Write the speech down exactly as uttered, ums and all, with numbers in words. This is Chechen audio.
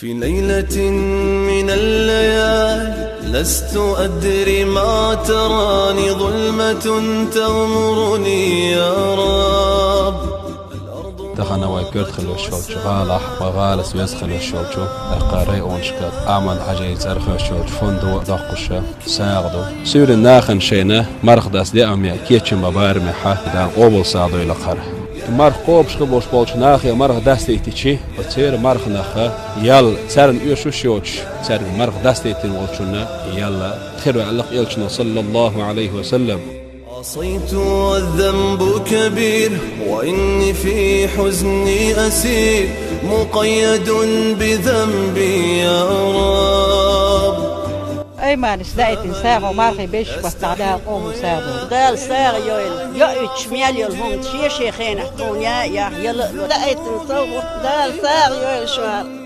في ليلة من الليالي لست أدري ما تراني، ظلمة تغمرني يا رب. Тахана вай коьрта хила йиш йолчу гӀалахь, вай гӀалас веза хила йиш йолчу, тӀаккха районашка Ӏамал Хьажин цӀарах йолчу фондо доккхуш сагӀа ду. Суьйранна нахана шайна марха дас деа ме кечам бан барамехьа, Дала къобал сагӀа дойла хӀара. Марха кхобуш хила болуш болчу нахе марха дастийтичи, оцу церан марханах ял царна оьшуш йоцуш, цаьрга марха дастийтина волчунна ял хир ву аьлла элчано, саллаллаху Ӏалайхи ва саллам. عصيت والذنب كبير، وإني في حزني أسير، مقيد بذنبي يا رب. Айманас даийтина сагӀо мархий бешаш баттахь Дала къобал сагӀа дойла. Дала сагӀа йойла. Йоуьйтуш мел йолу хӀума шен-шен хенахь тхуна яа а яхь, яла а ло. Даийтина сагӀо Дала сагӀа йойла шуна.